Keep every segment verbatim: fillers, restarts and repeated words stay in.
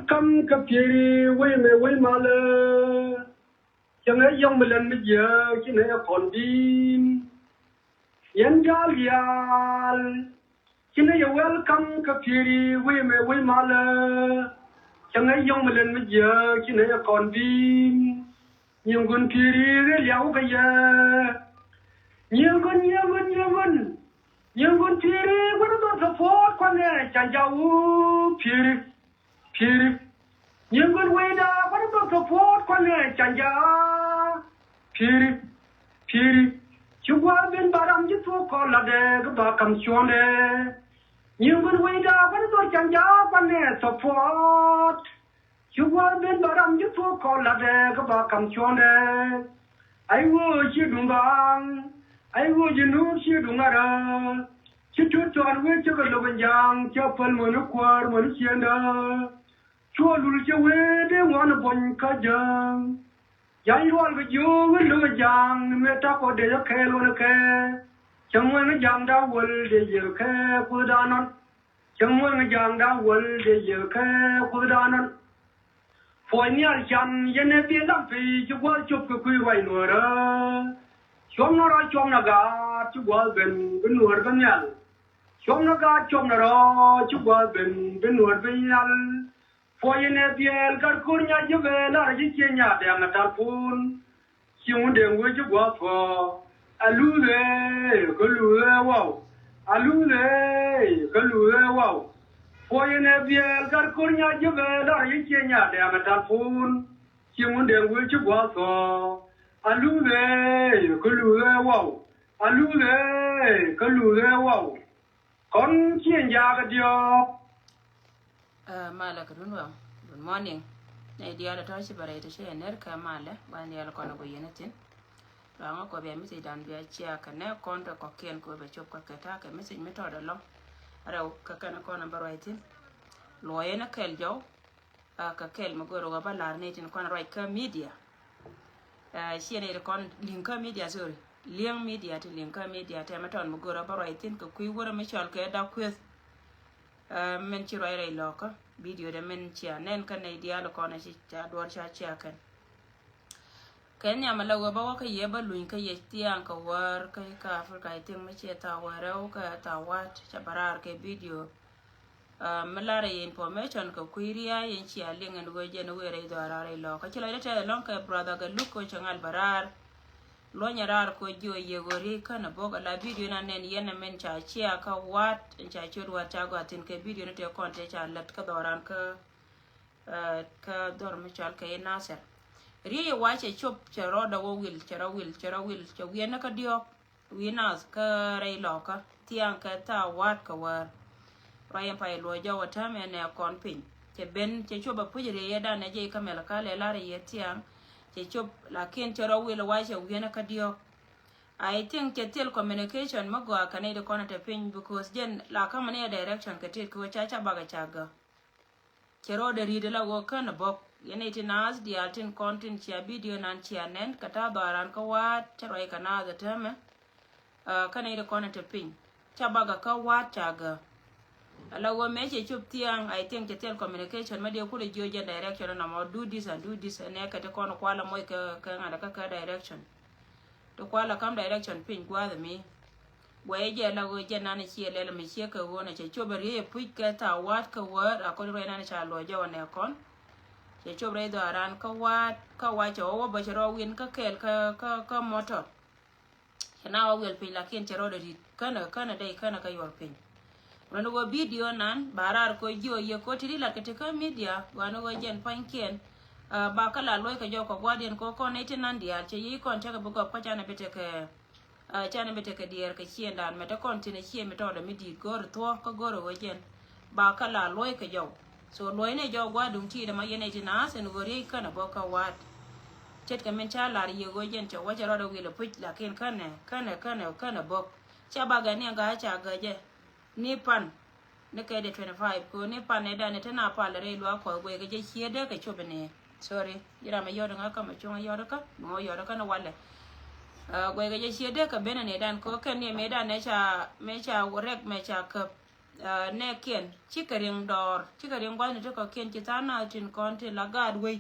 Kam kä pieri wei mɛ wei malä. Cäŋ ɛ yɔŋ mi lɛn mi jiääk ci nɛ yɛ kɔn bi̱i̱m. Yɛn jaal diaal ci nɛ yɛ welcome kä pieri wei mɛ wei malä. Cäŋ ɛ yɔŋ mi lɛn mi jiääk ci nɛ yɛ kɔn bi̱i̱m. Nyiŋkun pieri ri liaw kä yɛ. Nyiŋkun, nyiŋkun, nyiŋkun. Nyiŋkun pieri wut dhɔr support kuanɛ can jaw pieri. Pieri. Nyiŋkun wecda wut dhɔr support kuanɛ can jaw pieri. Pieri. Ci gua̱a̱th ben ba ram ji̱ thuɔ̱k kɔn latdɛ kä ba ka̱m cuɔ̱ndɛ. Nyiŋkun wecda wut dhɔr can jaw kuanɛ support. Ci gua̱a̱th ben ba ram ji̱ thuɔ̱k kɔn latdɛ kä ba ka̱m cuɔ̱ndɛ. Ay wee ci duŋ baaŋ. Ay wee ci nuur ci duŋ arä. Ci tut cuan wee ci kɛ lop in ja̱a̱ŋ ci a päl mäni kuäär mäni ciendä. Cu a lul ci wee dee ŋuan buɔ̱ny kä jäŋ. Ja̱ny rual kɛ jiök in lo̱k in ja̱a̱ŋ ni mëë tak kɔ dee jɛ kɛɛl ɣän kɛ. Cäŋ wee ŋä ja̱a̱ŋ da̱a̱ wäl dee jiök kɛ kuth da̱a̱ nɔn. Cäŋ wee ŋä ja̱a̱ŋ da̱a̱ wäl dee jiök kɛ kuth da̱a̱ nɔn. Puɔ̱ny nhial can yɛn ɛ biɛ lam pei ci gua̱a̱th cop kɛ kui̱ ruac nuäärä. Cuɔm ni rɔ cuɔm ni gaat ci gua̱a̱th ben bi nuäär bi nhial. Cuɔm ni gaat cuɔm ni rɔ ci gua̱a̱th ben bi nuäär bi nhial. Puɔ̱ny yɛn ɛ biɛɛl gat ko̱r nya ji̱ bɛ lar ji̱ cie nya dɛm ɛ tal puun. Ci ŋun dee wee ci gua̱a̱th puɔ̱. A luth ëë kä luth ëë waw. A luth ëë kä luth ëë waw. Puɔ̱ny yɛn ɛ biɛɛl gat ko̱r nya ji̱ bɛ lar ji̱ cie nya dɛm ɛ tal puun. Ci ŋun dee wee ci gua̱a̱th puɔ̱. A luth ëë kä luth ëë waw. A luth ëë kä luth ëë waw. Kɔn ci ɛn jakä diɔ̱ɔ̱k. Ɛ, malɛ kɛ dun wä. Good morning. Nɛ diaal tɔ̱ ci bɛ rɛy tɔ̱ ci ɛ ner kɛ malɛ. Ba diaal kɔn kɔ yɛn thin. Luaŋä kɔ bia message dan bia cia kɛ nɛ kɔn tɛ kɔkiɛn kɔ bɛ cop kɛ kɛ ta̱a̱ kɛ message mi tɔt ɛlɔ̱ŋ. Rɛw kɛ kɛn kɔn bä ruac thin. Luɔyɛ ni kɛl jɔw. Ɛ, kɛ kɛl mi go̱o̱r ɣöö bä la̱r ni tin kɔn ruac kä media. Ɛ, ciɛ ni ti kɔn li̱ŋ kä media, sorry. Li̱eŋ media ti li̱ŋ kä media tɛmɛ tɔn mi go̱o̱r ɣöö bä ruac thin kɛ kui̱ wurɛ mi cɔl kɛ dak kueth. Ɛ, min ci ruac rɛy lɔkä video dɛ min cia nɛn kä nɛy diaal kɔn ci ca duɔr ca cia kɛn. Kɛ nhiam ala wee bä wä kä yɛ bä luny kä yɛ thiaŋ kɛ wäär kä kä Africa, I think mi ciɛ thaw wäär rɛw kä thaw wa̱a̱t ca bä raar kɛ video. Ɛ, mi lar yɛ information kɛ kui̱ ria̱a̱ yɛn cia liŋ ɛn wee jɛn wee rɛy dhɔaar raar rɛy lɔkä. Ci lɔcdä tɛth ɛlɔ̱ŋ kɛ brother kɛ luk kɛ cɛ ŋal bä raar. Luɔ̱nyɛ raar kɛ jiɔ yɛ ɣöö riey känɛ bok ala video na nɛn yɛn ɛmɛn ca cia kä wa̱a̱t ɛn ca ciöt wa̱a̱t ca gɔaa thi̱n kɛ video ni tëë kɔn tëë ca lät kä dhɔaaran kä, ɛ, kä dhɔr mi cɔal kɛ i̱ Nasir. Riey wa̱a̱ cɛ cop cɛ rɔɔdɛ wä wil cɛ rɔ wil cɛ rɔ wil cɛ wiɛn ni kä diɔ̱ɔ̱k. Wi̱i̱ nath kä rɛy lɔkä thiaŋ kɛ thaak wa̱a̱t kɛ wäär. Ruac in pay luɔc jɔw ɛ täämɛ nɛ kɔn piny. Cɛ ben cɛ cop ɛ puc riey yɛ danɛ jɛ ikä mɛl kä lɛ lar yɛ thiaŋ. Cɛ cop lakin cɛ rɔ wil ɛ wa̱a̱ cɛ wi̱i̱n kä diɔ̱ɔ̱k. I think cɛ thil communication mi gɔaa kɛ nɛy di kɔn ɛ te piny because jɛn la kä mɛ ni ɛ direction kɛ tit kɛ wä ca ca bakɛ ca gä. Cɛ rɔɔdɛ ri̱t ala ɣöö känɛ bɔk. Yɛn iti naath diaal tin kɔn tin cia video nan cia nɛn kɛ ta̱a̱ dhɔaaran kä wa̱a̱t cä ruac kɛ naath ɛ täämɛ. Ɛ, känɛ iti kɔn ɛ te piny. Ca bakɛ kä wa̱a̱t ca gä. Ala ɣöö mëë cɛ cop thiaŋ, I think cɛ thil communication mɛ diɛ kulɛ jiö jɛn direction nɔmɔ do this and do this nɛ kɛ ti kɔn kualɛ moc kɛ, kɛ ŋa̱t kä kɛ direction. Ti kualɛ kam direction piny gua̱a̱th mi. Guɛy jɛ la ɣöö jɛ nan ciɛ lɛl mi ciɛ kɛ ɣöö na cɛ cop a riey a puc kɛ thaak wa̱a̱t kɛ wäär a kɔn ruɛy nan ca luɔc jɛ wä nɛ kɔn. Cɛ cop rɛy dhɔaaran kä wa̱a̱t kä wa̱a̱t cɛ wä wä bä cɛ rɔ win kä kɛɛl kä, kä, kä motor. Cɛ na wä wiɛl piny lakin cɛ rɔɔdɛ ri̱t känɛ, känɛ dɛy känɛ kä yuɔr piny. Run ɣöö video nan ba raar kɔ jiö yɛ kɔ ti ri lat kɛ ti kä media guan ɣöö jɛn pua̱nykiɛn. Ɛ, ba kä la luɔc kɛ jɔk kɔ gua̱diɛn kɔ kɔn nɛy ti nan diaal cɛ yiey kɔn tekɛ bi gɔp kä canɛ bi tekɛ. Ɛ, canɛ bi tekɛ diɛɛr kɛ ciëndan mɛ te kɔn tin ɛ ciëŋ mi tɔɔdɛ mi di̱i̱t go̱o̱r thuɔ̱k kä go̱o̱r ɛ wee jɛn. Ba kä la luɔ̱c kɛ jɔw. So luɔ̱cni jɔw gua̱a̱r duŋ ti̱i̱t ɛmɔ yɛn ɛ ti naath ɛn ɣöö riey känɛ bok kä wa̱a̱t. Ce̱tkɛ min ca lar yiëë ɣöö jɛn cɛ wä cɛ rɔɔdɛ wil ɛ puc lakin känɛ, känɛ, känɛ, känɛ bok. Ca bakɛ ni ɛn ga̱a̱c ca gäcɛ. Ni pan. Ni kɛ dee twenty five kɛ ɣöö ni pan nɛ danɛ te na pal rɛy luaak Kuɔth guɛy kɛ jɛ ciëëdɛ kɛ cop ni. Sorry. Ji̱ ram ɛ yɔt ŋä kä mɛ cuŋ ɛ yɔt kä mi ŋɔ yɔt kä ni walɛ. Ɛ, guɛy kɛ jɛ ciëëdɛ kɛ benɛ ni dan kɛ ɣöö kɛn ni mëë dan nɛ ca mëë ca rɛk mëë ca käp. Nɛɛkiɛn cikɛ riŋ dɔɔr, cikɛ riŋ gua̱thni ti kɔ̱kiɛn, ci tha̱a̱ŋ naath tin kɔn ti la gaat wei.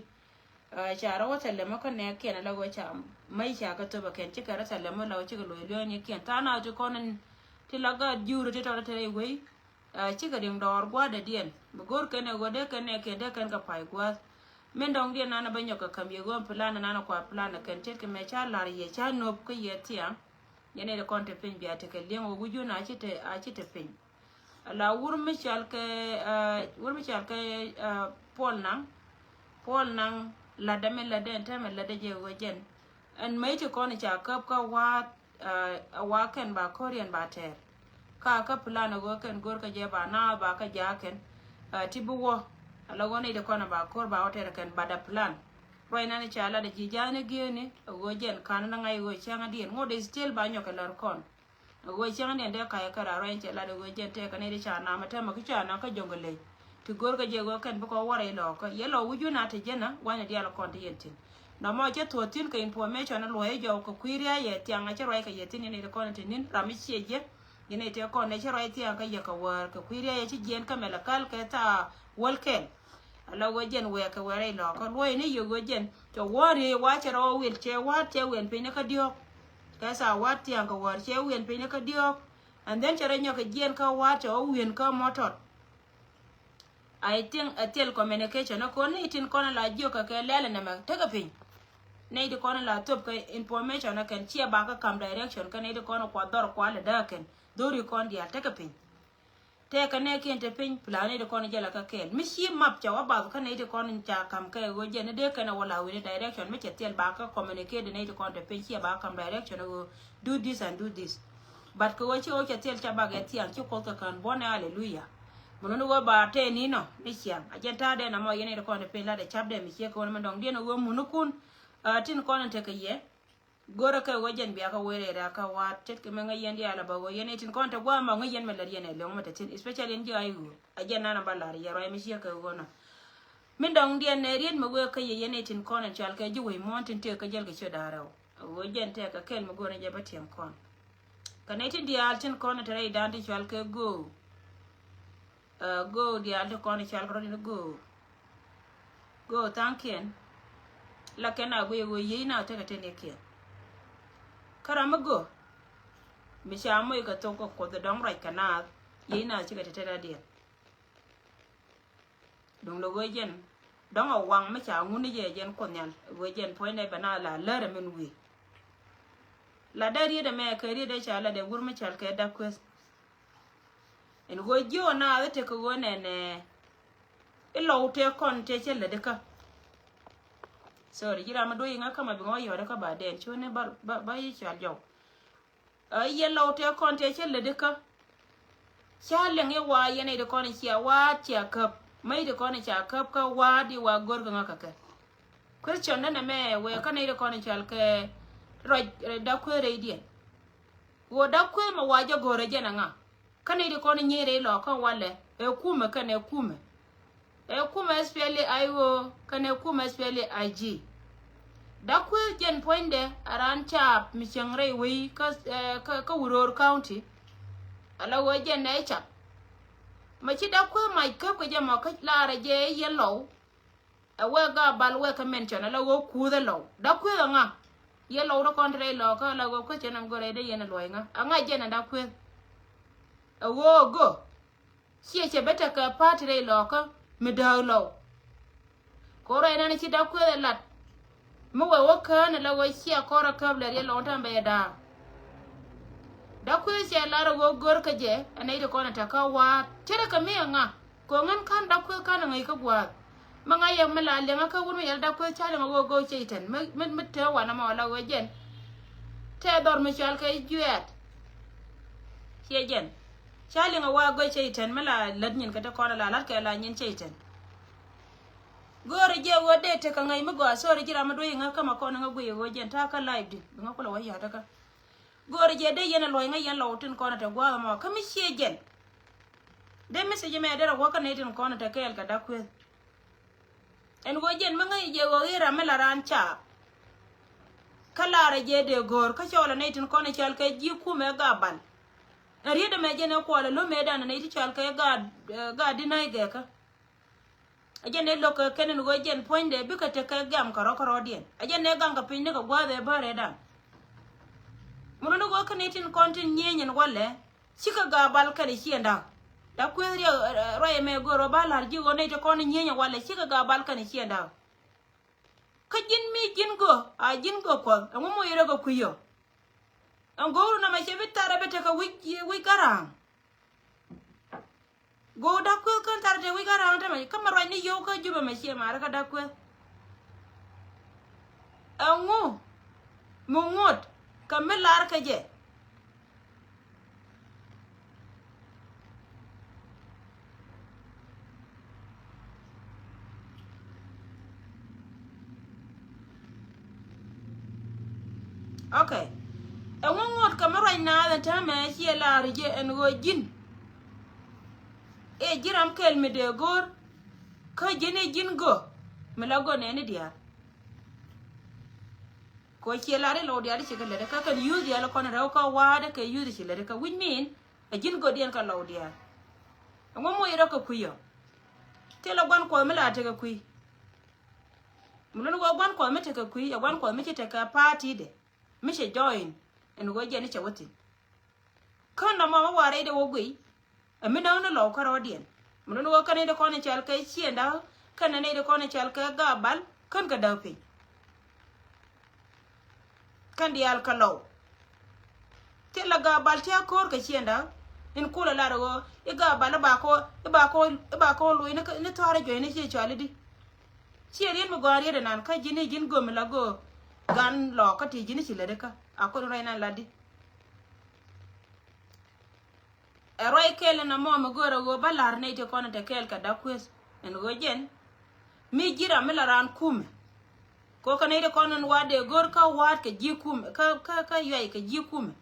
Ca rɔ wä thilɛ mɔ kä nɛɛkiɛn ala ɣöö ca mäc ca kä thöpä kɛn, cikɛ rɔ thilɛ mɔ la ɣöö cikɛ lo̱c liɔ̱ɔ̱nikiɛn. Tha̱a̱ŋ naath ti kɔn ti la gaat jur ti tɔt te rɛy wei. Cikɛ riŋ dɔɔr gua̱a̱dädiɛn, mi go̱o̱r kɛn ɛ ɣöö dee kɛn nɛɛkiɛn dee kɛn kɛ pa̱a̱c gua̱a̱th. Min dɔ̱ŋdiɛn nanɛ bä nyɔk kɛ käm yɛ ɣöö plan nanɛ kua plan kɛn ce̱tkɛ mɛ ca la̱r yɛ ca nöp kä yɛ thiaŋ. Yɛn nɛy ti kɔn te piny bia tekɛ li̱eŋ ɣöö wi̱c wun a ci te, a ci te piny. Ala wur mi cɔal kɛ, wur mi cɔal kɛ Puɔl Naŋ. Puɔl Naŋ, latdɛ mi latdɛ ɛn täämɛ latdɛ jɛ ɣöö jɛn ɛn mäc ti kɔn ca käp kä wa̱a̱t. Ɛ wa kɛn ba ko̱r yɛn ba tɛɛr. Ka kä plan ɛ ɣöö kɛn go̱r kä jɛ ba naath ba kä jaak kɛn ti bi wä. Ala ɣöö nɛy ti kɔn ba ko̱r ba wä tɛɛr kɛn, but a plan. Ruac nani ca lat ɛ ji̱ ja̱a̱ni gi̱eeni ɛ ɣöö jɛn ka̱n ni ŋa̱c ɣöö cäŋädiɛn ŋot is still ba nyɔk kɛ lär kɔn. Ɛ ɣöö cäŋädiɛn dee ka̱c ɛ kärɔa ruac cɛ lat ɛ ɣöö jɛn tɛɛkɛ nɛy ti ca nam ɛ täämɛ ki ca nam kä Jɔŋ kɛ ley. Ti go̱r kä jɛ ɣöö kɛn bi kɔ wä rɛy lɔɔkä yɛ lɔ wi̱c wun a te jɛn a wa̱nyɛ diaal kɔn ti yɛn tin. Nɔmɔ cɛ thuɔ̱ɔ̱th thi̱n kɛ information luɔ̱c jɔw kɛ kui̱ ria̱a̱c yɛ thiaŋ a cɛ ruac kɛ yɛ thi̱n yɛn nɛy ti kɔn ti ni̱n ram mi ciɛ jɛ. Yɛn nɛy ti kɔn nɛ cɛ ruac thiaŋ kä yɛ kɛ wäär kɛ kui̱ ria̱a̱c yɛ ci jiɛn kä mɛl ɛ kal kɛ thaa wäl kɛl. Ala ɣöö jɛn wɛɛk kɛ wɛɛr rɛy lɔɔkä luɔ̱c ni yɛ ɣöö jɛn cɛ wäär riey wa cɛ rɔ wi̱el cɛ wa̱a̱t cɛ wi̱el piny ni kä diɔ̱ɔ̱k. Kɛ thaa wa̱a̱t thiaŋ kɛ wäär cɛ wi̱el piny ni kä diɔ̱ɔ̱k. And then cɛ rɔ nyɔk kɛ jiɛn kä wa̱a̱t cɛ wä wi̱el kä mɔtɔt. I think a thil communication a kɔn ni tin kɔn la jiök kɛ kɛ lɛl nɛmɛ tekɛ piny. Nɛy ti kɔn la thop kɛ information a kɛn ciɛ ba kä kam direction kä nɛy ti kɔn kua dhɔr kua lɛ däk kɛn dhori kɔn diaal tekɛ piny. Tɛkɛ nɛɛkiɛn te piny plan nɛy ti kɔn jɛ la kä kɛɛl mi ci map ca wä bath kä nɛy ti kɔn ca kam kɛ ɣöö jɛ ni dee kɛn a wä la wi̱ni direction mi cɛ thil ba kä communicate nɛy ti kɔn te piny ciɛ ba kam direction ɣöö do this and do this. But kɛ ɣöö ci ɣöö cɛ thil ca bak ɛ thiaŋ ci Kuoth kɛ kään buɔ̱n ɛ, aleluya. Mun ni ɣöö ba tɛɛni nɔ ni ciaŋ a jɛn ta̱a̱ dɛn amɔ yɛn nɛy ti kɔn te piny lat ɛ cap dɛn mi ciek kɛ ɣöö ni mɛn dɔ̱ŋ diɛn ɣöö mun ni kun. Tin kɔn in tekɛ yɛ. Go̱rä kɛ ɣöö jɛn bia kä wee rɛy raa kä wa̱a̱t ce̱tkɛ mɛ ŋäc yɛn diaal a bä ɣöö yɛn ɛ tin kɔn te gua̱a̱ mɔ ŋäc yɛn mɛ lät yɛn ɛ liɔ̱ŋ mɛ te thi̱n, especially in ji̱ ay ɣöö a jɛn nan a ba la̱r yɛ ruac mi ciek kɛ ɣöö nɔ. Min dɔ̱ŋ diɛn ɛ riet mi wee kä yɛ yɛn ɛ tin kɔn in cɔal kɛ ji̱ wec muɔ̱ɔ̱n tin tëë kä jäl kɛ ciö da̱a̱ rɛw. Ɣöö jɛn tɛkɛ kɛl mi go̱o̱rä jɛ bä tiɛm kɔn. Kɛ nɛy tin diaal tin kɔn in te rɛy da̱a̱n ti cɔal kɛ göök. Ɛ, göök diaal ti kɔn i̱ cal kɛ rɔ̱diɛn i̱ göök. Göök tha̱a̱ŋkiɛn. La kɛn a guiy ɣöö yiey naath tekɛ tenikiɛn. Kä ram mi göök mi ca moc kɛ thok kɛ Kuoth dɔ̱ŋ ruac kɛ naath, yiey naath cikɛ te tetdadiɛn. Duŋ lɛ ɣöö jɛn dɔ̱ŋ a waŋ mi ca ŋun ni jɛ jɛn Kuoth Nhial ɣöö jɛn puɔ̱nydɛ bɛ naath la lär ɛ min wi̱i̱. La dee riet ɛmɛ kɛ riet ɛ ca la dee wur mi cal kɛ Dak Kueth. Ɛn ɣöö jiök naath i̱ tekɛ ɣöö nɛnɛ i̱ lɔw tëë kɔn tëë cä lätdi kä. Sorry, ji̱ ram mi duɔ̱c iŋä kä ma bi ŋä wä yɔ̱ɔ̱t kä ba dɛn cuni ba, ba, ba yi cɔal jɔw. Ɛ yɛn lɔw tëë kɔn tëë cä lätdi kä. Ca liŋ i̱ wa yɛn i̱ ti kɔn i̱ cia wa̱a̱t cia käp. Mä i̱ ti kɔn i̱ cia käp kä wa̱a̱t i̱ wa gör kɛ ŋä kɛ kɛ. Question dänɛ mɛ wee kä nɛy ti kɔn i̱ cɔal kɛ ruac, ruac Dak Kueth rɛydiɛn. Ɣöö Dak Kueth mɛ wa jɛ go̱o̱rɛ jɛn aŋa. Kä nɛy ti kɔn i̱ nyiey rɛy lɔɔkä walɛ ɛ kumɛ kɛn ɛ kumɛ. Ɛ kumɛ S P L A I O kɛn ɛ kumɛ S P L A I G. Dak Kueth jɛn puɔ̱nydɛ a raan caap mi cieŋ rɛy wei kä, ɛ, kä, kä Uror County. Ala ɣöö jɛn ɛ cap. Mɛ ci Dak Kueth mac käp kɛ jɛ mɔ kä laarɛ jɛ yɛn lɔw. Ɛ wek Gabal wek kä mention ala ɣöö kuuth ɛ lɔw. Dak Kueth aŋa. Yɛ lɔw ti kɔn ti rɛy lɔɔkä ala ɣöö Kueth cɛ nam go̱rɛ dee yɛn ɛ luɔ̱c ŋa. Aŋa jɛn ɛ Dak Kueth. Ɛ ɣöö ɛ gö. Ciɛ cɛ ben tekɛ party rɛy lɔɔkä mi dääk lɔw. Kɛ ɣöö ruac nɛn ci Dak Kueth ɛ lat. Mi wee wä kään ala ɣöö ciɛ kɔr ɛ käp lɛ riɛl lɔw ta̱a̱m bɛ yɛ da̱a̱k. Dak Kueth cɛ lar ɛ ɣöö gör kä jɛ ɛ nɛy ti kɔn ɛ tɛ̈kä wa̱a̱t. Ce̱tkɛ mi ɛ ŋa. Kɛ ɣöö ŋän ka̱n Dak Kueth ka̱n ɛ ŋäc kä gua̱a̱th. Mi ŋa̱c yɛ mi la liɛŋä kä wut mi yɛl Dak Kueth ca liŋ ɛ ɣöö go̱o̱k cɛ itɛn. Mi, mi, mi te wanɛ mɔ la ɣöö jɛn. Tɛ dhɔr mi cɔal kɛ juɛɛt. Ciɛ jɛn. Ca liŋ ɛ wa go̱o̱k cɛ itɛn mi la lät nyin kɛ te kɔn la la̱t kɛ la nyin cɛ itɛn. Go̱o̱rɛ jɛ ɣöö dee tekɛ ŋäc mi gɔaa, sorry, ji̱ ram mi duɔ̱c iŋä kä ma kɔn iŋä guiy ɣöö jɛn ta̱a̱ kä live di. Bi ŋä kulɛ wä ya̱t kä. Go̱o̱rɛ jɛ dee yɛn ɛ luɔ̱c ŋä yɛn lɔw tin kɔn ɛ te gua̱a̱th ɛmɔ. Kä mi ciɛ jɛn. Dee message mɛ derɛ wä kä nɛy tin kɔn ɛ te kɛɛl kɛ Dak Kueth. Ɛn ɣöö jɛn mi ŋäc jɛ ɣöö i̱ ram mi la raan caap. Kä laarɛ jɛ dee go̱o̱r kä cɔɔlɛ nɛy tin kɔn i̱ cɔal kɛ ji̱ kumɛ Gabal. Ɛn riet ɛmɛ jɛn ɛ kuɔl ɛ lo̱mɛ dan ɛ nɛy ti cɔal kɛ gaat, eh, gaat di näi gɛkä. Ɛ jɛn ɛ lo̱k kɛ kɛn ɛn ɣöö jɛn puɔ̱nydɛ bikɛ tekɛ gam kɛ rɔ̱ kɛ rɔ̱diɛn. Ɛ jɛn ɛ gaŋ kɛ piny ni kɛ gua̱a̱th ɛ bäärɛ dan. Mun ni ɣöö kɛn itin kɔn tin nyieny ɛn walɛ. Cikɛ gaabal kɛn iciɛn da̱k. Da̱k kueth riɛk, eh, ruac ɛmɛ go̱o̱r ɣöö ba la̱r ji̱ ɣöö nɛy ti kɔn nyieny ɛn walɛ cikɛ gaabal kɛn iciɛn da̱k. Kä ji̱n mi ji̱n gök a ji̱n gök Kuɔth, ɛŋu moc rɛ kɛ kui̱ ɔ? Ɛŋ go̱o̱ru nɔmɔ cɛ bi tarɛ bi tekɛ wi̱c, wi̱c Garaŋ. Go̱o̱r Da̱k Kueth kän tarɛ tekɛ wi̱c Garaŋ tämɛ, kä mɛ ruacni yio̱w kä Jubɛ mɛ ciɛ marɛ kä Da̱k Kueth. Ɛŋu mi ŋot kɛ mi lar kä jɛ? Ok. Ɛŋu ŋot kɛ mi ruac naath ɛn täämɛ ciɛ lar jɛ ɛn ɣöö ji̱n ëë ji̱n ram kɛl mi dee go̱o̱r, kä ji̱n ëë ji̱n gök mi la gök nɛɛni diaal. Kɛ ɣöö ciɛ lar i̱ lɔw diaal i̱ ci kɛ lätdä kä kɛn yuth diaal kɔn rɛw kä wa̱a̱dä kɛ yuth i̱ ci lätdä kä, which mean ɛ ji̱n gök diɛn kɛ lɔw diaal. Ɛŋu moc rɔ kɛ kui̱ ɔ? Thilɛ gua̱n Kuɔth mi la tekɛ kui̱. Mi luni ɣöö gua̱n Kuɔth mi tekɛ kui̱ ɛ gua̱n Kuɔth mi ci tekɛ party dɛ mi cɛ join ɛn ɣöö jɛn i̱ cɛ wä thi̱n. Kä nɔmɔ mi wa rɛydɛ wä guiy. Ɛ mi näk ni lɔw kärɔɔdiɛn. Mi luni ɣöö kɛn nɛy ti kɔn i̱ cɔal kɛ ciënda kɛn nɛy ti kɔn i̱ cɔal kɛ gaabal kän kɛ däk piny. Kɛn diaal kɛ lɔw. Thilɛ gaabal ti a ko̱o̱r kɛ ciënda. In kulɛ lar ɣöö i̱ gaabal i̱ ba ko̱o̱r, i̱ ba ko̱o̱r, i̱ ba ko̱o̱r loc ni, ni thɔaarɛ juɔ̱cni ci cɔal i̱di. Ciɛ riet mi gɔaa riet inan kä ji̱n i̱ ji̱n göm ila göök gan lɔɔkä ti ji̱n i̱ ci lätdi kä a ko̱r in ruac inan latdi. Ɛ ruac kɛl in amɔ mi go̱o̱rä ɣöö bä la̱r nɛy ti kɔn in te kɛɛl kɛ Da̱k Kueth ɛn ɣöö jɛn mi ji̱ ram mi la raan kumɛ. Ko̱ kä nɛy ti kɔn in wa dee go̱o̱r kä wa̱a̱t kɛ ji̱ kumɛ kä, kä, kä yuay kɛ ji̱ kumɛ.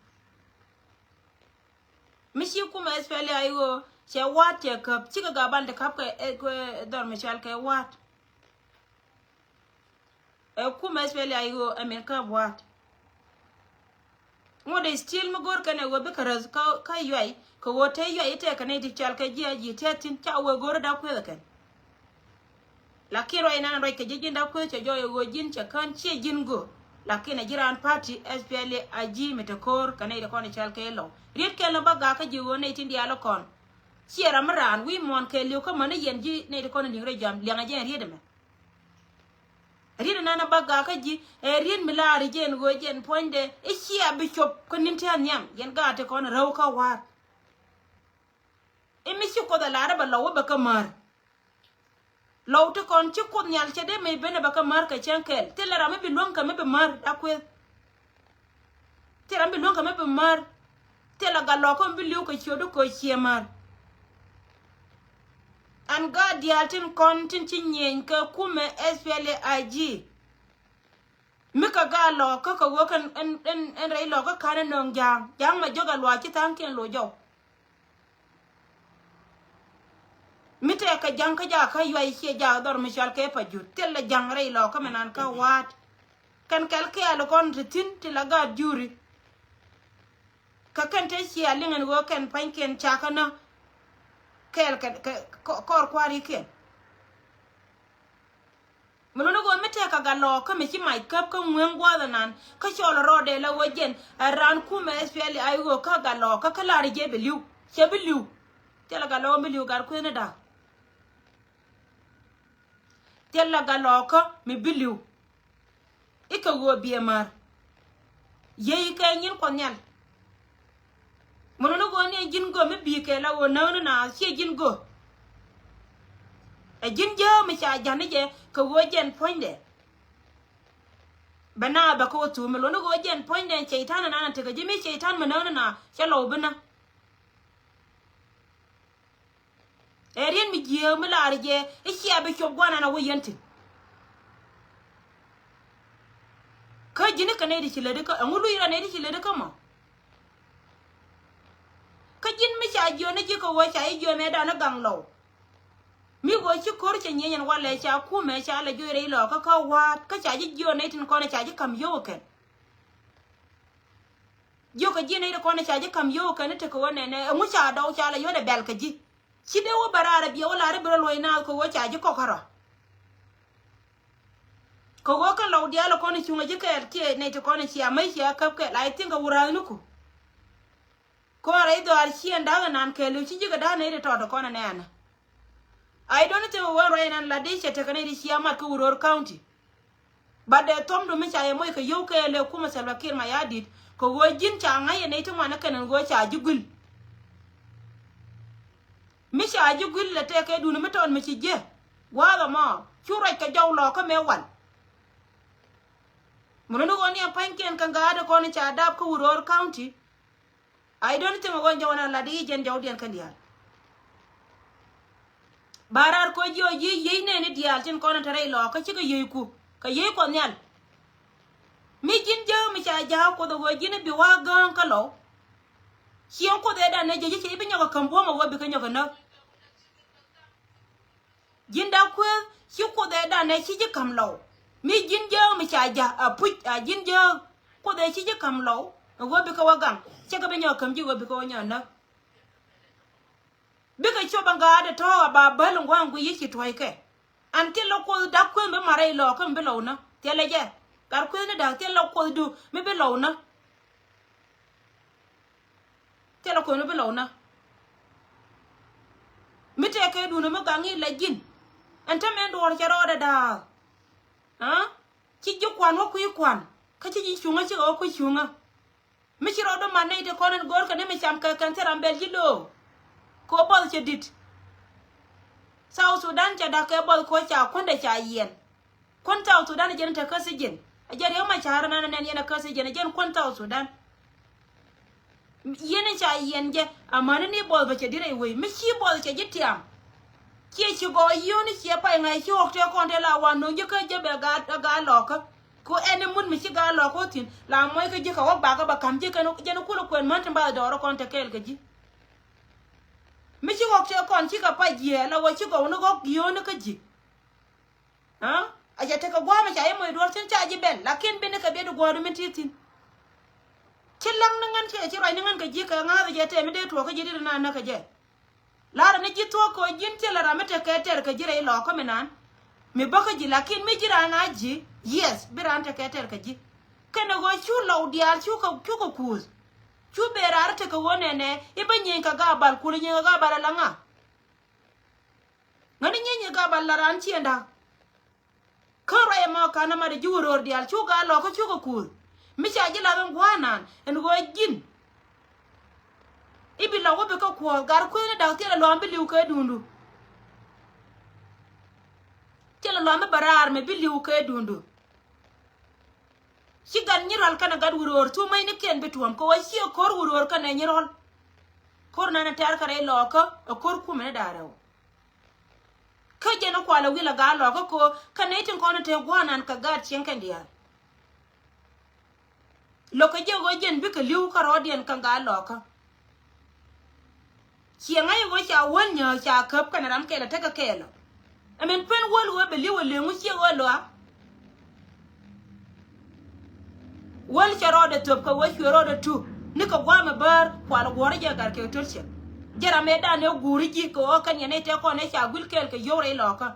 Mi ci kumɛ S P L A I O cɛ wa̱a̱t cɛ käp cikɛ gaabal ti ka̱p kɛ, eh, kɛ dhɔr mi cɔal kɛ wa̱a̱t. Ɛ kumɛ S P L A I O ɛ min kä bua̱a̱t. Ŋot ɛ still mi go̱o̱r kɛn ɛ ɣöö bikɛ räth kä, kä yuay kɛ ɣöö te yuay i̱ tɛkɛ nɛy ti cɔal kɛ ji̱ a ji̱ tɛth thi̱n ca wee go̱o̱r i̱ Da̱k Kueth ɛ kɛn. Lakin ruac inan ruac kɛ ji̱ ji̱n Da̱k Kueth cɛ jɔɔc ɛ ɣöö ji̱n cɛ kään ciɛ ji̱n göök. Lakin ɛ ji̱ raan party S P L A I G mi te ko̱o̱r kɛ nɛy ti kɔn i̱ cɔal kɛ i̱ lɔw. Riet kɛn lɔ bä gakä ji̱ ɣöö nɛy tin diaal i̱ kɔn. Ciɛ ram mi raan wi̱i̱ muɔ̱ɔ̱n kɛɛliw kä mäni yɛn ji̱ nɛy ti kɔn in li̱ŋ rɛy jam liɛŋɛ jɛ ɛn riet ɛmɛ. Riet ɛnan ɛ bä gakä ji̱ ɛ riet mi laari jɛ ɛn ɣöö jɛ ɛn puɔ̱nydɛ i̱ cia bi cop kä ni̱n ti a nhiam yɛn gaat ti kɔn räw kä wa̱a̱t. I̱ mi ci Kuoth ɛ laarä bɛ lɔw wä bɛ kä määr. Lɔw ti kɔn ci Kuoth Nhial cɛ dee mëë ben ɛ bɛ kä määr kɛ cäŋ kɛɛl. Thilɛ ram mi bi luäŋ kɛ mi bi määr Da̱k Kueth. Thilɛ ram mi bi luäŋ kɛ mi bi määr. Thilɛ gat lɔɔkä mi bi li̱w kɛ ciötdu kɛ ciɛ määr. Ɛn gaat diaal tin kɔn tin ci nyieny kɛ kumɛ S P L A I G. Mi kɛ gaat lɔɔkä kɛ ɣöö kɛn ɛn, ɛn, ɛn rɛy lɔɔkä ka̱n ɛ nööŋ ja̱a̱ŋ. Ja̱a̱ŋ mɛ jɔk ɛ luaac ci tha̱a̱ŋkiɛn loc jɔw. Mi tɛɛkɛ ja̱ŋ kä jakä yuay ciɛ jakä dhɔr mi cɔal kɛ pa jur. Thilɛ ja̱ŋ rɛy lɔɔkä mi nan kä wa̱a̱t. Kɛn kɛl kɛɛl kɔn ti thi̱n ti la gaat juri. Kä kɛn te cia liŋ ɛn ɣöö kɛn pa̱nykiɛn cakä nä kɛɛl kɛ, kɛ kɔ-, kɔr kua̱rikiɛn. Mi luni ɣöö mi tɛk kɛ gat lɔɔkä mi ci mac käp kä ŋueŋ gua̱a̱th ɛnan kä cɔl rɔɔdɛ la ɣöö jɛn ɛ raan kumɛ S P L A I O kä gat lɔɔkä kä la̱r jɛ bi li̱w. Cɛ bi li̱w. Thilɛ gat lɔɔkä mi bi li̱w gat kuëëni da̱k. Thilɛ gat lɔɔkä mi bi li̱w. I̱ kɛ ɣöö biɛ määr. Yiey kɛ nyin Kuɔth Nhial. Mi luni ɣöö ni ɛ ji̱n gök mi bi̱i̱ kɛ la ɣöö näk ni naath ciɛ ji̱n gök. Ɛ ji̱n jääk mi ca ja̱n ni jɛ kɛ ɣöö jɛn puɔ̱nydɛ. Bɛ naath bɛ kɛ wä thuuk mi luni ɣöö jɛn puɔ̱nydɛ cɛy-tan ɛnan ɛ tekɛ ji̱ mi cɛy-tan mi näk ni naath cɛ lɔw bi näk. Ɛ riet mi jiääk mi laari jɛ i̱ cia bi cop guanan a wä yɛn thi̱n. Kä ji̱n i̱ kɛ nɛy ti ci lätdi kä ɛŋu luc ran nɛy ti ci lätdi kä mɔ. Kä ji̱n mi ca jiöni ji̱ kɛ ɣöö ca ji̱ jiöni dan i̱ gaŋ lɔw. Mi ɣöö ci ko̱r cɛ nyieny ɛn walɛ ca kumɛ ca lɛ juɔc rɛy lɔɔkä kä wa̱a̱t kä ca ji̱ jiöni nɛy tin kɔn ca ji̱ ka̱m yio̱w ɛ kɛn. Jiökɛ ji̱ nɛy ti kɔn ca ji̱ ka̱m yio̱w kɛn tekɛ ɣöö nɛnɛ ɛŋu ca dɔw ca lɛ yɔ̱t ɛ bɛl kɛ ji̱. Ci dee wä bɛ raar ɛ biɛ wä lar i̱ bi rɔ luɔ̱c naath kɛ ɣöö ca ji̱ kɔk kärɔa. Kɛ ɣöö kɛn lɔw diaal ɛ kɔn cuŋä ji̱ kɛɛl kiɛ nɛy ti kɔn cia mäc cia käp kɛɛl, I think a wurathniku. Kɔrɛ i̱ dhɔaar ciɛn da̱k ɛnan kɛɛliw ci ji̱ kɛ da̱k nɛy ti tɔt ɛ kɔn ɛ nɛɛnä. I don't think ɛ ɣöö ruac ɛnan la dee cɛ tekɛ nɛy ti cia mat kä Uror County. But dee thuɔ̱mdu mi ca yɛ moc kɛ yio̱w kɛɛl ɛ kumɛ Salva Kiir Mayardit kɛ ɣöö ji̱n ca ŋa̱c ɛ nɛy ti ŋuan ɛ kɛn ɛn ɣöö ca ji̱ guil. Mi ca ji̱ guil lɛ tɛkɛ duundä mi tɔt mi ci jiɛ gua̱a̱th ɛmɔ cu ruac kɛ jɔw lɔɔkä mëë wal. Mi luni ɣöö ni ɛ pa̱nykiɛn kɛ gaat ɛ kɔn ca dap kä Uror County. I don't think ɛ ɣöö jɔw ɛnan la di jiɛn jɔwdiɛn kɛn diaal. Ba raar kɔ jiɔ yiey yiey nɛɛni diaal tin kɔn te rɛy lɔɔkä cikɛ yieyku kɛ yiey Kuɔth Nhial. Mi ji̱n jääk mi ca ja̱a̱k Kuoth ɛ ɣöö ji̱n bi wa̱a̱ gääŋ kä lɔw. Ciɛŋ Kuoth ëëdan ɛ jiec ci i̱ bi nyɔk ɛ käm buɔ̱m ɛ ɣöö bikɛ nyɔk ɛ näk. Ji̱n da̱k kuëëth ci Kuoth ëëdan ɛ ci ji̱ ka̱m lɔw. Mi ji̱n jääk mi ca ja̱ a puc a ji̱n jääk Kuoth ëë ci ji̱ ka̱m lɔw ɛ ɣöö bikɛ wä gaŋ. Cɛ kɛ bi nyɔk ɛ käm ji̱ ɣöö bikɛ wä nyɔk ɛ näk. Bikɛ cop ɛn gaat ɛ tɔ̱ɔ̱k a ba bäl ɛn gua̱a̱ŋ guiy yi̱ ci tuɔ̱ckɛ. An thilɛ Kuoth da̱k kuëth mi bi ma̱t rɛy lɔɔkä mi bi lɔw nä. Thilɛ jɛ. Gat kuëthni da̱k thilɛ Kuothdu mi bi lɔw nä. Thilɛ Kuoth mi bi lɔw nä. Mi tëëkɛ duundä mi gaŋ i̱ la ji̱n. Ɛn te mɛn duɔ̱ɔ̱r cɛ rɔɔdɛ da̱a̱k. Aa? Ci ji̱ kuan wä kui̱ kuan. Kä ci ji̱ cuŋä cikɛ wä kui̱ cuŋä. Mi ci rɔɔdu mat nɛy ti kɔn in go̱o̱rkɛ ni mi cam kɛ kɛn thil ram bɛl ji̱ lo̱o̱. Kɛ ɣöö buɔth cɛ di̱t. South Sudan cɛ da̱k kɛ buɔth kɛ ɣöö ca kuändɛ ca yiɛn. Kuän South Sudan ɛ jɛn te kä thi̱ji̱n. Ɛ jɛn Riek Machar nanɛ nɛn yɛn ɛ kä thi̱ji̱n ɛ jɛn kuän South Sudan. Yɛn in ca yiɛn jɛ amäni ni buɔth bä cɛ di̱t rɛy wec mi ci buɔth cɛ ji̱ tiam. Ciɛ ci gɔɔ yio̱o̱ni ciɛ pay ŋa̱c ci ɣɔk tëë kɔn tëë la wan no̱o̱ŋ ji̱ kä jɛ bɛ gaat gaat lɔɔkä. Ku ɛn imut mi ci gaat lɔɔkä wä thi̱n la muɔc kä ji̱ kɛ wä bakä bɛ ka̱m ji̱ kɛn jɛn kulɛ kuɛn män ti bath dɔɔrä kɔn te kɛɛl kɛ ji̱. Mi ci ɣɔk tëë kɔn cikɛ pay jiɛɛl la wä ci gɔw ni ɣɔk yio̱o̱ni kä ji̱. Aa? A cɛ tekɛ gua̱a̱mɛ ca yɛ moc duɔ̱ɔ̱r thi̱n ca ji̱ ben lakin bini kɛ biɛt gua̱a̱du min ti thi̱n. Ci laŋ ni ŋän cɛ ci ruac ni ŋän kɛ ji̱ kɛ ŋa̱a̱th jɛ tɛm mi dee tuɔɔk kä ji̱ dit naan näk kɛ jɛ. La̱rä ni ji̱ thuɔ̱k kɛ ɣöö ji̱n thilɛ ram mi tekɛ tɛr kɛ ji̱ rɛy lɔɔkä mi naan. Mi bäkä ji̱ lakin mi ji̱ raan a ji̱. Yes bi raan tekɛ tɛr kɛ ji̱. Kɛnɛ ɣöö cu lɔw diaal cukɛ cukɛ kuuth. Cu ben raar tekɛ ɣöö nɛnɛ i̱ bä nyieny kɛ gaabal kulɛ nyieny kɛ gaabal ala ŋa. Ŋäni nyieny kɛ gaabal la raan ciënda. Kä ruac ɛmɔ ka̱n ɛmɛ dee ji̱ wä röör diaal cu gaat lɔɔkä cukɛ kuuth. Mi ca ji̱ lath ɛn gua̱a̱r naan ɛn ɣöö ji̱n. I̱ bi lɔk wä bi kä kuɔ̱ɔ̱th gat kuëëni da̱k thilɛ lua̱a̱m bi li̱w kɛ duundu. Thilɛ lua̱a̱m bi bɛ raar mɛ bi li̱w kɛ duundu. Ci gat nyirɔl kɛnɛ gat wä röör thuk mäcnikiɛn bi tuɔ̱ɔ̱m kɛ ɣöö ciɛ ko̱r wä röör kɛnɛ nyirɔl. Ko̱r naan ɛ tɛ̈r kɛ rɛy lɔɔkä ɛ ko̱r kumɛ ni da̱a̱ rɛw. Kä jɛn ɛ kualɛ wi̱lɛ gaat lɔɔkä ko̱ kä nɛy tin kɔn ɛ te gua̱a̱r naan kɛ gaat cieŋ kɛn diaal. Lo̱kɛ jɛ ɣöö jɛn bikɛ li̱w kä rɔɔdiɛn kä gaat lɔɔkä. Ciɛ ŋa̱c ɣöö ca wäl nyääk ca käp kɛnɛ ram kɛl ɛ tekɛ kɛɛl ɔ. Ɛmɛn pen wäl ɣöö bɛ li̱w ɛ leŋ ŋu ciɛ ɣöö lɔa. Wäl cɛ rɔɔdɛ thöp kɛ wee cuɛ rɔɔdɛ tu ni kɛ gua̱a̱mɛ bäär kual guɔ̱ɔ̱rä jɛ gat kɛ to̱r cɛ. Jɛ ram ëëdan ëë guuri ji̱ kɛ ɣöö kɛn yɛn ëë tëë kɔn ëë ca guil kɛɛl kɛ yio̱w rɛy lɔɔkä.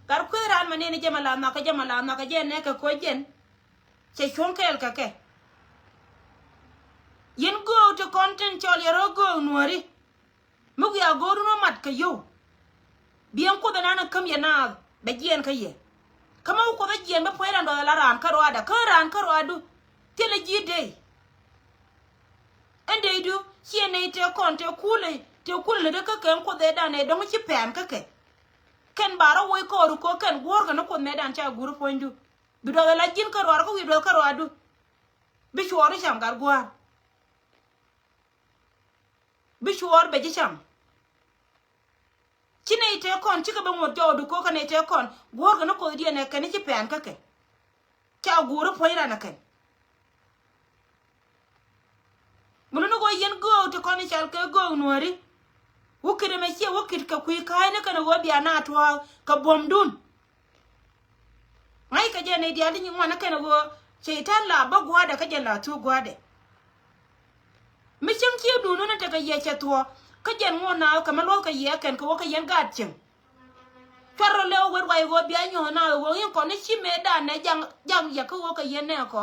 Gat kueth raan mɛ nɛn jɛ mɛ la nhɔakä jɛ mɛ la nhɔakä jɛ nɛ kɛ koc jɛn. Cɛ cuɔ̱ŋ kɛɛl kɛ kɛ. Yɛn göök ti kɔn tin cɔl yɛ rɔ göök nuääri. Mi wiaa go̱o̱run wä mat kɛ yio̱w. Biɛŋ kuoth ɛnan ɛ käm yɛ naath bɛ jiɛɛn kä yɛ. Kä mi wä kuoth ɛ jiɛɛn bä puɔ̱ny raan duɔth ala raan kä ruaadɛ kä raan kä ruaadu. Thilɛ ji̱ dey. Ɛn deydu ciɛ nɛy tëë kɔn tëë kulɛ tëë kulɛ lätdä kä kɛ ɛn kuoth ëëdan ëë dɔ̱ŋ ci pɛ̈ɛ̈m kä kɛ. Kɛn ba rɔ woc kɔɔr ko̱ kɛn guɔ̱ɔ̱rkɛ ni kuoth mëëdan ca guur puɔ̱nydu. Bi duɔth ala ji̱n kä ruaar kä wi̱i̱ duɔth kä ruaadu. Bi cuɔɔr i̱ cam gat gua̱a̱r. Bi cuɔɔr bɛ ji̱ cam. Ci nɛy tëë kɔn cikɛ bä ŋot jɔwdu ko̱kä nɛy tëë kɔn guɔ̱ɔ̱rkɛ ni ko̱thdiɛn ɛ kɛn i̱ ci pɛ̈ɛ̈n kä kɛ. Ca guuri puɔ̱ny ran ɛ kɛn. Mi luni kɛ ɣöö yɛn göök ti kɔn i̱ cal kɛ göök nuääri. Wä kit ɛmɛ ciɛ wä kit kɛ kui̱ ka̱a̱cni kɛn ɛ ɣöö bia na tuɔɔk kɛ buɔ̱mdun. Ŋa̱ckɛ jɛ nɛy diaal ti nyin ŋuan ɛ kɛn ɛ ɣöö Cɛy-tan la bä gua̱a̱dɛ kä jɛn la thuk gua̱a̱dɛ. Mi cieŋ ciëëŋdun ni tekɛ yɛ cɛ thuɔ̱k kä jɛn ŋuɔ̱t na kɛ mi luɔ̱thkɛ yɛ kɛn kɛ wä kä yɛn gaat cieŋ. Cuarɛ lɛ wä wet ruac ɣöö bia nyuɔ̱th na ɣöö in kɔn ni ci mëëdan nɛ jaŋ jaŋ yɛ kä wä kä yɛn nɛ kɔ.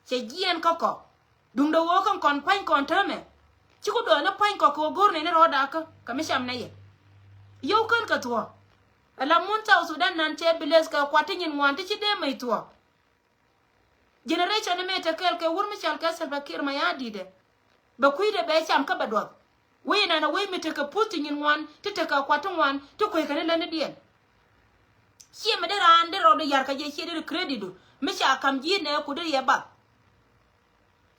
Cɛ jiɛɛn kä kɔ. Duundɛ ɣöö kɛn kɔn pua̱ny kɔn täämɛ. Ci ku dɔɔni pua̱ny kɔ kɛ ɣöö go̱o̱r nɛni rɔɔdakä kɛ mi cam nɛ yɛ. Yio̱w kän kɛ thuɔ̱k. Ala mun South Sudan nan cɛ bi leth kɛ kuat ti nyin ŋuan ti ci dee mec thuɔ̱k. Generation ni mëë te kɛɛl kɛ wur mi cɔal kɛ Salva Kiir Mayardit ɛ. Bɛ kui̱dɛ bɛ cam kä bɛ duɔth. Wec inɛn a wec mi tekɛ puth ti nyin ŋuan ti tekɛ kuat ti ŋuan ti kueckɛ ni lätnidiɛn. Ciɛ mi dee raan dee rɔɔdu yar kɛ jɛ ciɛ dee ri credit du mi ca kam ji̱ nɛ ku dee yɛ bath.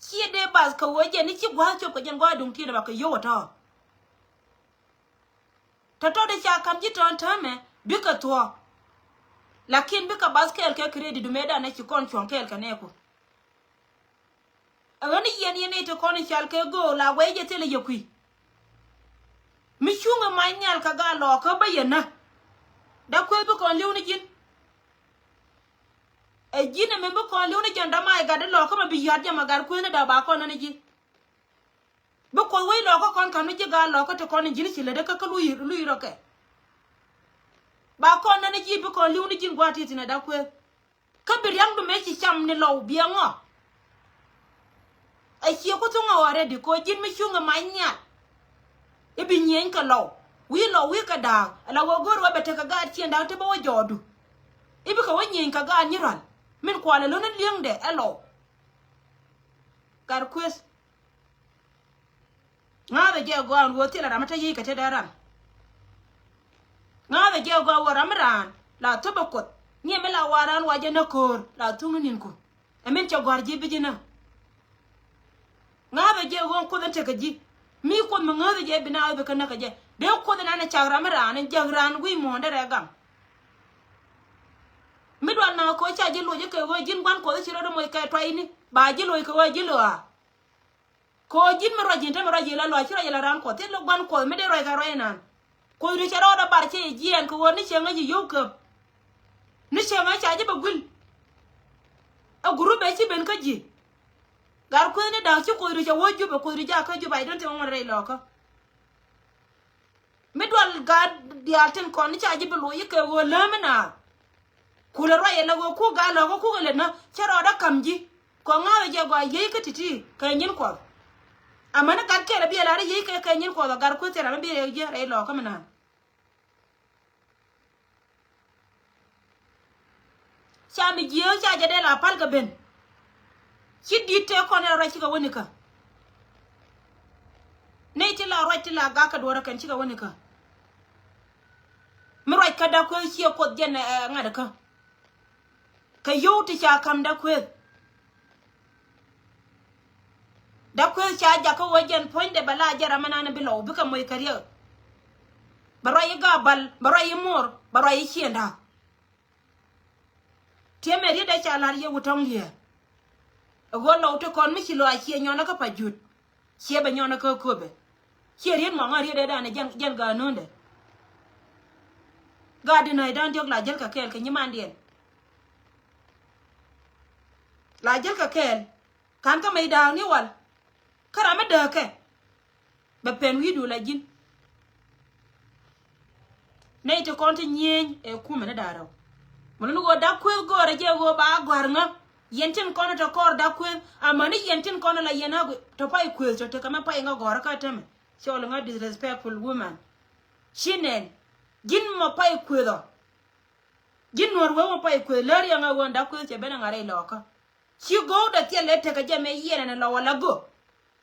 Ciɛ dee bath kɛ ɣöö jɛ ni ci gua̱a̱th cop kɛ jɛn gua̱a̱th duŋ ti̱i̱n ɛ ba kɛ yio̱w ɛ tɔ̱. Tɔ̱tɔ̱ di ca kam ji̱ tɔ̱ɔ̱n täämɛ bikɛ thuɔ̱k. Lakin bikɛ bath kɛɛl kɛ credit du mëëdan ɛ ci kɔn cuɔ̱ŋ kɛɛl kɛ nɛɛku. Ɛ ɣän i̱ yɛn yɛn nɛy ti kɔn i̱ cal kɛ göök la guɛy jɛ thilɛ yɛ kui̱. Mi cuŋ i̱ mac nhial kɛ gaa lɔɔkä bä yɛ nä. Dak kueth bi kɔn li̱w ni ji̱n. Ɛ ji̱n ɛmɛ bi kɔn li̱w ni ji̱n dama i̱ gat di lɔɔkä mɛ bi ya̱t jɛ mɛ gat kueth ni dak ba kɔn nä ni ji̱. Bi kuoth wec lɔɔkä kɔn ka̱n mi ji̱ gaa lɔɔkä ti kɔn in ji̱n ci lätdä kä kä luyi luyi rɔ kɛ. Ba kɔn nän ji̱ bi kɔn li̱w ni ji̱n gua̱a̱th ti thi̱n ɛ dak kueth. Kä bi ria̱ŋdu mëë ci cam ni lɔw biɛ ŋɔ. Ɛ cie ku thuŋ ɛ ɣɔr rɛdi kɛ ɣöö ji̱n mi cuŋ ɛ mac nhial. I̱ bi nyieny kɛ lɔw wi̱i̱ lɔw wi̱i̱ kɛ da̱a̱k ala ɣöö go̱o̱r ɣöö bɛ tekɛ gaat ciëŋ da̱a̱k ti bä wä jɔɔdu. I̱ bikɛ wä nyieny kɛ gaat nyi rɔ̱l min kualɛ lo̱n in li̱eŋdɛ ɛ lɔw. Gat kueth. Ŋa̱thɛ jɛ gɔaa ɛn ɣöö thilɛ ram mi te yiëë kɛ tetdä ran. Ŋa̱thɛ jɛ gɔaa ɣöö ram mi raan la thop ɛ kuoth. Nyiɛ mi la wa̱a̱ raan wa jɛ näk köör la thuŋ ni ni̱nku. Ɛ min cɛ gɔ̱a̱r ji̱ bi ji̱ näk. Ŋa̱thɛ jɛ ɣöö kuoth in tekɛ ji̱ mi kuoth mi ŋäthɛ jɛ bi na ɣöö bi kä näk kɛ jɛ dee kuoth in an ɛ cak ram mi raan in jäk raan wi̱i̱ muɔ̱ɔ̱ndɛ rɛɛ gaŋ. Mi dual na kɛ ɣöö ca ji̱ loc kɛ ɣöö ji̱n gua̱n kuɔth ci rɔ̱t moc kɛ tuayni ba ji̱ loc kɛ ɣöö ji̱ loc a. Kɛ ɣöö ji̱n mi ruac ji̱n te mi ruac ji̱ la luac ci ruac ji̱ la raan kuɔth thil gua̱n kuɔth mi dee ruac kɛ ruac naan. Kuoth ri cɛ rɔɔdɛ bar cɛ jiɛɛn kɛ ɣöö ni cieŋä ji̱ yio̱w käp. Ni cieŋä ca ji̱ bɛ guil. Ɛ gurupɛ ci ben kä ji̱. Gat kueth ni da̱k ci kuoth ri cɛ wä Jubɛ kuoth ri jakä Jubɛ I don't think ŋuɔ̱t rɛy lɔɔkä. Mi dual gaat diaal tin kɔn ni ca ji̱ bi loc i̱ kɛ ɣöö läämi naath. Kulɛ ruac ilɛ ɣöö kuk gaat lɔ̱kä kuk ilɛ nä cä rɔɔdä ka̱m ji̱. Kɔ ŋa̱thɛ jɛ gɔaa yiey kä ti̱ti̱ kɛ nyin kuɔth. Amäni gat kɛl ɛ bi ɛ lar i̱ yiey kɛ kɛ nyin kuɔth ɛ gat kueth thil ram i̱ bi rɛy ji̱ rɛy lɔ̱kä mi naan. Ca mi jiääk ca jɛ dee la pal kɛ ben. Ci di̱t tëë kɔn in la ruac cikɛ wänikä. Nɛy ti la ruac ti la gak kɛ duɔ̱ɔ̱rä kɛn cikɛ wänikä. Mi ruac kä da̱k kueth ciɛ kuoth jɛn ɛ ŋa̱t kä. Kɛ yio̱w ti ca ka̱m da̱k kueth. Da̱k kueth ca jakä wä jɛn puɔ̱nydɛ bɛ la jɛ ram mi nan bi lɔw bikɛ moc kɛ riɛk. Bɛ ruac i̱ gaabal bɛ ruac i̱ muɔr bɛ ruac i̱ ciënda. Tiɛmɛ riet dee ca la̱r yɛ wut tɔ̱ŋ liɛɛ. Ɛ ɣöö lɔw ti kɔn mi ci lɔ a ciɛ nyɔnä kä pa jut. Ciɛ bɛ nyɔnä kä köpɛ. Ciɛ riet mɔŋä riet dee danɛ jɛn jɛn gaanundɛ. Gaat di nöi da̱ŋ diɔ̱k la jäl kɛ kɛɛl kɛ nyimandiɛn. La jäl kɛ kɛɛl. Ka̱n kä mec da̱a̱k ni wal. Kä ram mi dääkɛ. Bɛ pɛn wi̱i̱du la ji̱n. Nɛy ti kɔn ti nyieny ɛ kumɛ ni da̱a̱r rɛw. Mɛ luni ɣöö da̱k kueth göörä jɛ ɣöö ba gɔ̱a̱r ŋä. Yɛn tin kɔn tɔ kɔr da̱k kueth amäni yɛn tin kɔn la yɛn a tɔ pay kueth tɔ tekɛ mɛ pay ŋä gɔ̱a̱r kä tämɛ. Cɔl ŋä disrespectful woman. Ci nɛn ji̱n mɔ pay kueth ɔ. Ji̱n nuɔ̱r wee mɔ pay kueth lär yɛ ŋä ɣöö da̱k kueth cɛ ben a ŋa̱r rɛy lɔɔkä. Ci go̱o̱k dɛ thil lɛ tekɛ jɛ mɛ yiɛn ɛn lɔ wala go̱.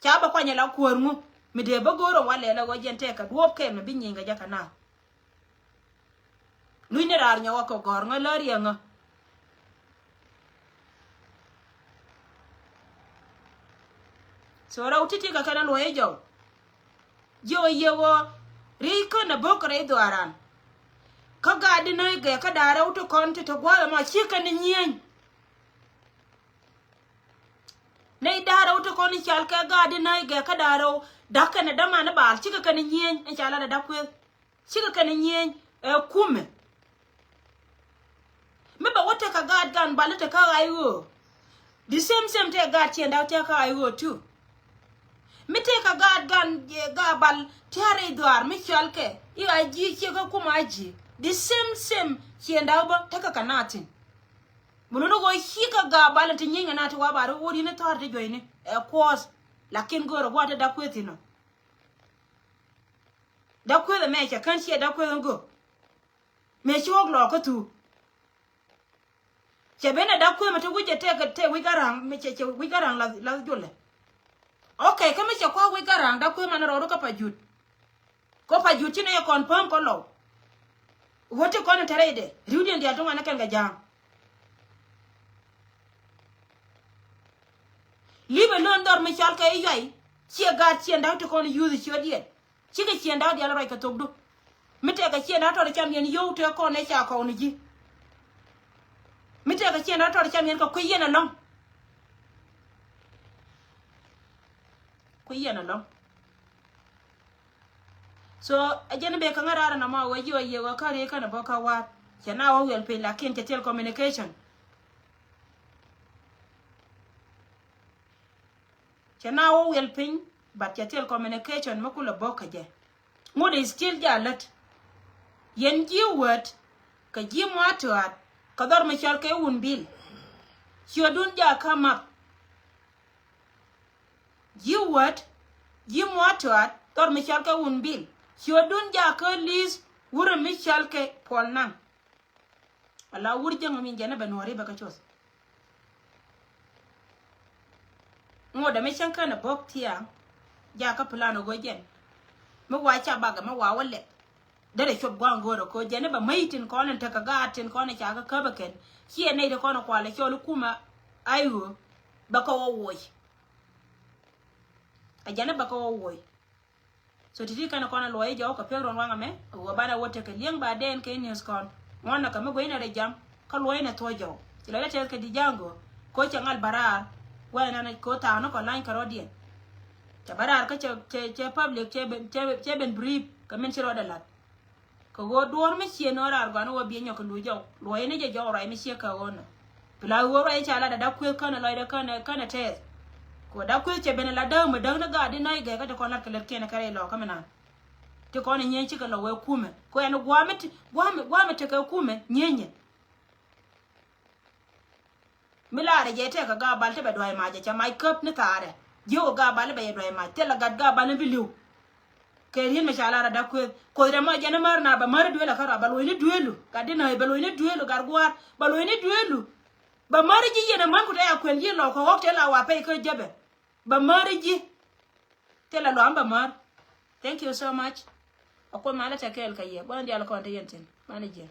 Ca bɛ kuany ala kuäär ŋu mi dee bä go̱o̱r ɛ walɛ la ɣöö jɛn tɛkɛ duɔ̱ɔ̱p kɛl mi bi nyieeny kɛ jɛ kɛ naath. Luny ni raar nyɔk ɛ kɛ gɔ̱r ŋä lär yɛ ŋä. So rɛw ti̱ti̱ kɛ kɛn ɛ luɔ̱c ɛ jɔw. Jiök ɛ yiëë ɣöö riey kän ɛ bo̱k kɛ rɛy dhuaaran. Kä gaat di nööc gɛ kä da̱a̱ rɛw ti kɔn ti te gua̱a̱th ɛmɔ cikɛ ni nyieny. Nɛy da̱a̱ rɛw ti kɔn i̱ cal kɛ gaat di nääc gɛ kä da̱a̱ rɛw da̱k kɛnɛ däman i̱ baal cikɛ kɛn i̱ nyieny in ca lat ɛ da̱k kueth. Cikɛ kɛn i̱ nyieny ɛ kumɛ. Mi bɛ wä tekɛ gaat gan bal i̱ tekä ɣa̱c ɣöö The same same tɛ gaat ciɛn da̱w tɛ kä I O two. Mi tɛ kä gaat gan, eh, Gabal tɛ rɛy dhuaar mi cɔal kɛ i̱ a ji̱ ciɛ kä kum a ji̱. The same same ciɛn da̱w bä tɛ kä kä naathin. Mun ni ɣöö ci kä Gabal ti nyieny kä naathin wa ba ri wot yini thɔr ti juɔyni ɛ kuɔth. Lakin go̱o̱rä gua̱a̱th ti da̱k kueth inɔ. Da̱k kueth ɛmɛ cɛ kän ciɛ da̱k kueth in go̱o̱r. Mëë ci wok lɔɔk kä thuk. Cɛ ben ɛ da̱k kueth mɛ te wi̱c ɛ tëëk tëëk wi̱c Garaŋ, mɛ cɛ cɛ wi̱c Garaŋ lath lath jolɛ. Ok, kä mi cɛ kua̱r wi̱c Garaŋ da̱k kueth man rɔɔdu kä Pajut. Kä Pajut ci nɛ yɛ kɔn pääm kä lɔw. Ɣöö ti kɔn in te rɛydɛ ri̱wdiɛn diaal ti ŋuan ni kɛn kɛ ja̱a̱ŋ. Li̱pɛ lön dhɔr mi cɔal kɛ i̱ yuay ciɛ gaat ciɛn da̱k ti kɔn yuuth ciötdiɛn. Cikɛ ciɛn da̱k diaal ruac kɛ thokdu. Mi tɛkɛ ciɛn da̱k tɔt cam yɛn yio̱w tëë kɔn ɛ ca kɔw ni ji̱. Mi tɛkɛ ciɛn da̱k tɔt cam yɛn kɛ kui̱ yɛn ɛlɔ̱ŋ. Kui̱ yɛn ɛlɔ̱ŋ. So ɛ jɛn i̱ bɛ kä ŋäraar ɛn ɛmɔ a wee ji̱ ɔ yiëë wä kä riey kɛn ɛ bä kä wa̱a̱t. Cɛ na wä wiɛl piny lakin cɛ thil communication. Cɛ na wä wiɛl piny, but cɛ thil communication mi kulɛ bok kä jɛ. Ŋut is still ja lät. Yɛn ji̱ wät kɛ ji̱ muaat tuaat kɛ dhɔr mi cɔl kɛ wun bil. Ciötdun ja kä map. Ji̱ wät ji̱ muaat tuaat dhɔr mi cɔl kɛ wun bil. Ciötdun ja kä li̱th wurɛ mi cɔl kɛ puɔl naŋ. Ala wur jäŋ mi jɛn ɛ bɛ nuɔ̱ɔ̱ri bɛ kä cuɔth. Ŋot ɛ mi cäŋ kɛn ɛ bok thiaŋ. Jakä plan ɛ go̱ jɛn. Mi wa ca bakɛ mi wa wä lɛp. Derɛ cop gua̱a̱ŋ go̱o̱rɛ ko̱ jɛn ɛ bɛ mäc tin kɔn in tekɛ gaat tin kɔn in ca kä käp ɛ kɛn. Ciɛ nɛy ti kɔn in kualɛ cɔl i̱ kumɛ. Ay ɣöö bɛ kɛ wä woc. Ɛ jɛn ɛ bɛ kɛ wä woc. So ti̱ti̱ kɛn kɔn a luɔc jɔw kɛ pek ruɔn waŋ ɛmɛ. Wä banɛ wä tekɛ liɛŋ ba dɛn kɛ news kɔn. Ŋuɔn na kɛ mi guiy nɛ rɛ jam kä luɔc nɛ thuɔ̱c jɔw. Ci lɔc a tɛth kɛ di jaŋ go̱ ko̱ cɛ ŋal barar. Wä ɛn ɛn ko̱ thaak ni kɔn lany kɛ rɔ̱diɛn. Cɛ barar kä cɛ cɛ cɛ public cɛ ben cɛ cɛ ben brief kɛ min ci rɔɔdɛ la̱t. Kɛ ɣöö duɔ̱ɔ̱r mi cie nöör raar gɔaa ni ɣöö biɛ nyɔk kɛ luc jɔw luɔ̱c ni jɛ jɔw ruac mi ciek kɛ ɣöö nɔ. Pila ɣöö ruac i̱ ca lat dada kueth känɛ lɔcdɛ känɛ känɛ tɛth. Kɛ ɣöö dak kueth cɛ ben ɛ lat däk mi däk ni gaat di nɔc gɛɛ kä ti kɔn lat kɛ lät kiɛn ɛ kɛ rɛy lɔɔkä mi naan. Ti kɔn ɛ nyieeny cikɛ lɔ wee kumɛ kɛ ɛn gua̱a̱ mi ti gua̱a̱ mi gua̱a̱ mi tekɛ kumɛ nyieeny nyɛ. Mi laarɛ jɛ tɛk kɛ Gabal ti bɛ duay mac ɛ cɛ mac käp ni thaarɛ. Jiök kɛ Gabal ti bɛ yɛ duay mac thilɛ gat Gabal ni bi li̱w. Kɛ ri̱n mi ca lar a dak kueth koth rɛ mɔ jɛn mär na bɛ mär duel a kä rɔ bɛ lo̱c ni duelu gat di nä bɛ lo̱c ni duelu gat gua̱a̱r bɛ lo̱c ni duelu. Bɛ mär ji̱ yɛn a män ku tɛ a kuɛn ji̱ lɔ kɛ ɣɔk tɛ la wa pɛy kä jäpɛ. Bɛ mär ji̱. Thilɛ luam bɛ mär. Thank you so much. A kuoth malä tɛ kɛɛl kɛ yɛ gua̱n diaal kɔn te yɛn tin manɛ jiɛn.